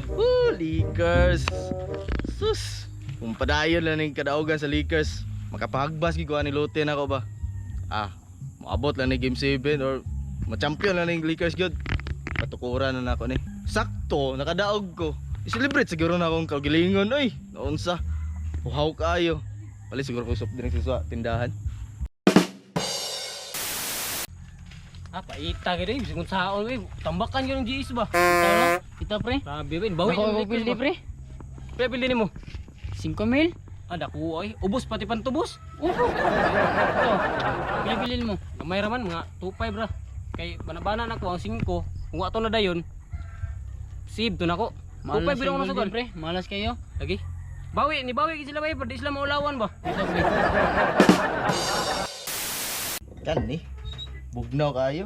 Woo, Lakers. Sus. Kung padayon lang ning kadaugan sa Lakers, makapahagbas gid ko ani lote na ko ba. Ah, moabot lang ni game 7 or ma-champion lang ning Lakers gyud. Patukuran na nako ni. Sakto, nakadaog ko. I-celebrate siguro na akong kaugilingon oy. Naunsa. Uhaw kaayo. Palit siguro ko soft drinks sa tindahan. Ah, paita gid eh. Bisag kung saon eh. Tambakan gyud ang GS ba? Ito, ito pre. Grabe ba, bawi Dako ang ko Lakers pildi ba? pre. Pre, pildi nimo. 5 mil. Ah, dako ay. Ubos pati pantubos. Upo. Ito. Pili-pili mo. Gamay ra man mga 2.5 ra. Kay banabana na ko ang 5. Kung ato na dayon, save to nako. 2.5 bilang Malas na sugal. pre. Malas kayo. Lagi. Bawi, ni bawi gid sila bay, pero di sila maulawan ba? Ito pre. Kan ni. Bugnaw kayo.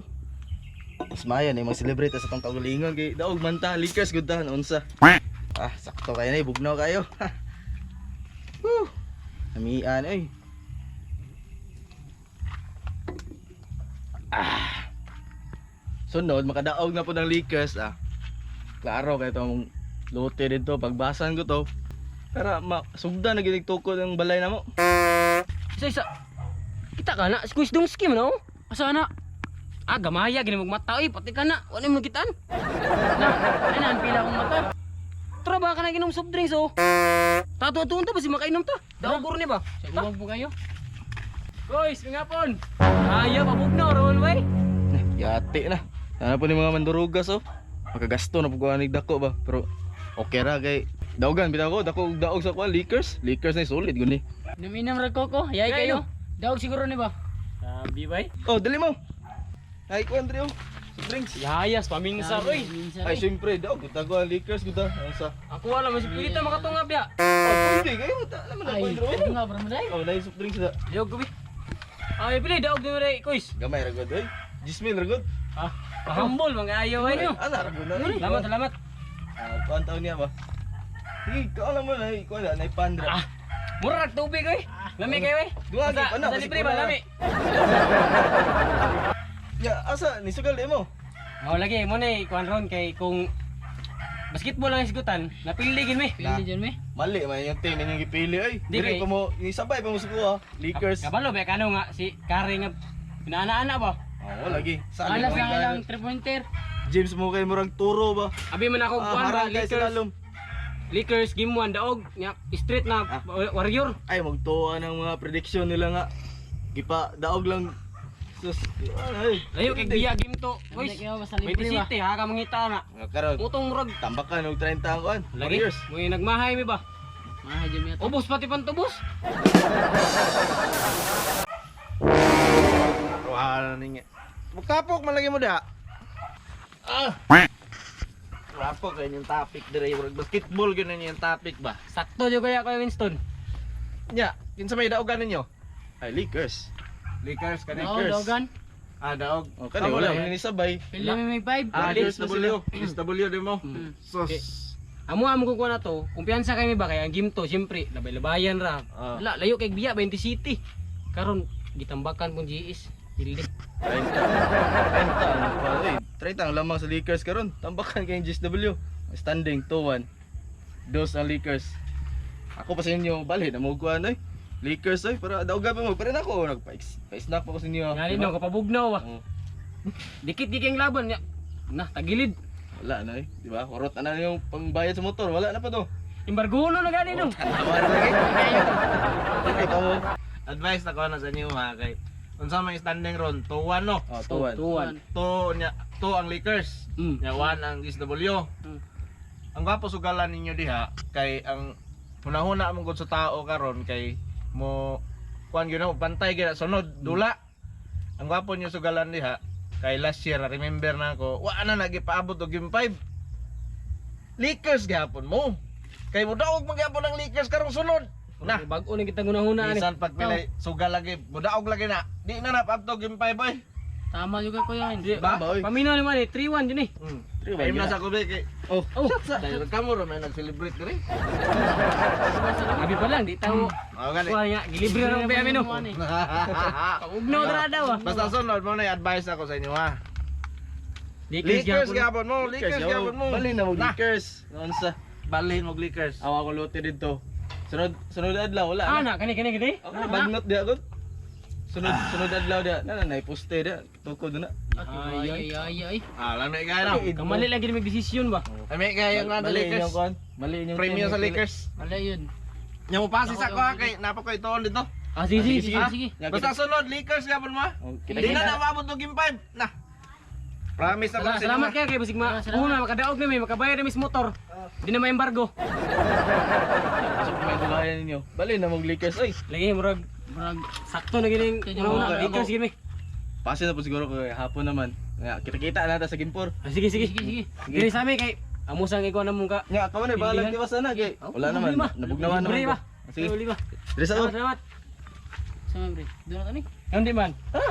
Mas maya ni mag-celebrate sa tong kaugalingon kay daog man ta Lakers gud ta unsa. Ah, sakto kayo na bugnaw kayo. Woo. Amian oy. Ah. Sunod makadaog na po ng Lakers ah. Klaro kay tong lote dito pagbasan ko to. Para masugda na gid tukod ang balay namo. Isa isa. Kita ka na, squeeze dong skim no? Asa na? Ah, gamaya gini mong mata oy, pati ka na. Wala mo kitaan. Na, ano ang pila akong mata? Tara ba ka na ginom soft drinks oh. Tato-tuon ta ba si makainom ta? Daog guro ni ba? Sa ubag po kayo. Guys, ngapon. Ayaw pabugnaw ron bay. Eh, yati na. Sana po ni mga mandurugas oh. Makagasto na po ko anig dako ba. Pero okay ra kay daugan bitaw ko dako og daog sa kuan Lakers. Lakers na solid guni. Inom-inom ra ko ko. Yay Yay, kayo. Daog siguro ni ba? Sabi bay. Oh, dali mo. Ay kuan diri oh. Soft drinks. Yayas paminsar oy. Minsan, Ay eh. syempre daog gud ko ang Lakers gud ah. Ang sa. Ako wala mas pilita makatunga biya. Oh, pwede kayo ta naman na Ay, kuan diri. nga bro mo dai. Oh, dai soft drinks da. Daog gabi. Ay pili daog din ray kuys. Gamay ra gud oy. Jismil ra gud. Ah, pahambol mga ayaw ay. Ana ra gud na. oy. Salamat, salamat. Ah, kuan taon niya ba? Sige, kaon lang mo na kuan na nay pandra. Ah, mura rag tubig oy. Lami kayo oy. Duha Basta- gyud, ano, basta kasi libre ba kuna. lami. Ya, asa ni sugal di mo? Mao lagi mo ni kuan ron kay kung basketball ang isgutan, napili gid mi. Pili dyan me. Mali man yung team inyong gipili ay. Di Diri kay- pa mo nisabay pa mo sa kuha. Lakers. Kabalo ba kano nga si Kare nga pinaana-ana ba? Oo, lagi. Sali Malas mo na kay lang 3 pointer. James mo kay murag turo ba? Abi man ako Ah, kuan ba harang kay sa Lakers. lalom. Lakers game 1 daog nya street na Ah. warrior. Ay magtuwa ng mga prediction nila nga. Gipa daog lang. Sus, ay. Layo kay biya game 2. Hindi Boys. kayo basta libre 20 ba? City ha ka mangita na. Mga karon, Mutong murag tambakan og 30 ang kuan. lagi. Warriors. Mo nagmahay mi ba? Mahay dyan me ato. Ubos pati pantubos. Wala ninyo. Magkapok man lagi mo da. Ah. Rapok kayo yung topic dire. Murag basketball ganun yung topic ba. Sakto jud kaya kay Winston. Nya, kinsa may daogan ninyo? Ay Lakers. Lakers kani. Daog, daogan. Ah, daog. Oh, kani wala man ni sabay. Pili me may 5. Ah, Lakers na DSW. DSW di mo. Sus. Okay. Amo amo ko kuha na to, kumpiyansa kami ba kay ang game to, siyempre labay-labayan ra. Ah. Wala layo kay biya 20 City. Karon gitambakan pong GS. Pildi. 30. 30 ang kuan. Ay, 30 ang lamang sa Lakers karon. Tambakan kay GSW. Standing 2-1. Dos ang Lakers. Ako pa sa inyo, bali na mo kuan ay. Lakers ay para daogan pa mo. Pero nako nagpa-snack pa ko sa inyo. Ngani Diba? no kapabugnaw ba. Oh. Dikit gid kayong laban nya. Nah, tagilid. Wala na eh, di ba? Horot na na yung pangbayad sa motor, wala na pa to. Embargo na gani no. Tama na lagi. Ay, kamo. Advice na ko na sa inyo ha kay unsa may standing ron 2-1 no. Oh, tuwan. Tuwan. 2 nya 2 ang Lakers. Nya 1 ang DSW. Ang gwapo sugalan ninyo diha kay ang hunahuna mo gud sa tao karon kay mo kuan gyud na mo, pantay gyud na, sunod dula. Ang gwapo niyo sugalan diha kay last year remember na ako wa na nagipaabot og game 5. Lakers gihapon mo. Kay mo daog man gihapon ang Lakers karong sunod. Na. Bag-o na kita gunahuna ani. Bisan pag pilay sugal lagi, mudaog lagi na. Di na napaabot og game 5 boy. Tama juga ko yun. Di, Ba? Ba, oy. Paminaw naman eh, 3-1 yun eh. Three one Ayun yun na na. sa kubi kay Oh, Oh, Dahil kamo ra may nag-celebrate diri. abi pa lang, di tao. Oh, gani. Kuha nga, gilibre na lang ba amin no. Pabugnaw na daw ah. Basta sunod mo na advice ako sa inyo ha. Lakers Lakers gyapon. gyapon mo, Lakers gyapon mo. Balhin na mo Na. Lakers. Noon sa Balhin mo Lakers. awa ko lote dito. Sunod sunod adlaw wala Ah na. na kani kani kani. Ako na bagnot dia ko. Sunod sunod adlaw dia. Na na nay poste dia. Tukod na. Ay ay ay ay. Ah, lami kayo no. Kamali lang gid magdesisyon ba. Lami kayo nga Mali Lakers. inyong kuan. Mali inyong Premium team, sa pili. Lakers. Wala yun. Nya mo pasi sa ko ha, kay napa ko ituon dito. Ah, sige sige. Sige sige. Nya, Basta sunod Lakers gyapon mo. Ha. Oh, kita Di na kita. na maabot og game 5. Na. Promise ako sa inyo. Salamat kayo kay basig ma. Salamat. Una makadaog na may makabayad na mis motor. Di na maembargo. Pasok may dulayan ninyo. Balhin na mo Lakers oy. Lagi murag Murag sakto na gining Kanya una okay, una Lakers ako. gid mi. Pase na po siguro kay hapon naman. Nga kita-kita na ta sa game 4. Ah, sige sige. Sige sige. Dili sa ami kay amusang ikaw na mong ka. Nya kamo na bahalag di ba sana kay wala naman. Problema. Nabugnawan naman. Libre ko. ba? Sige. Libre ba? Diri sa ko. Salamat, salamat. Sama bre. Doon na tani. Hindi man. Tara.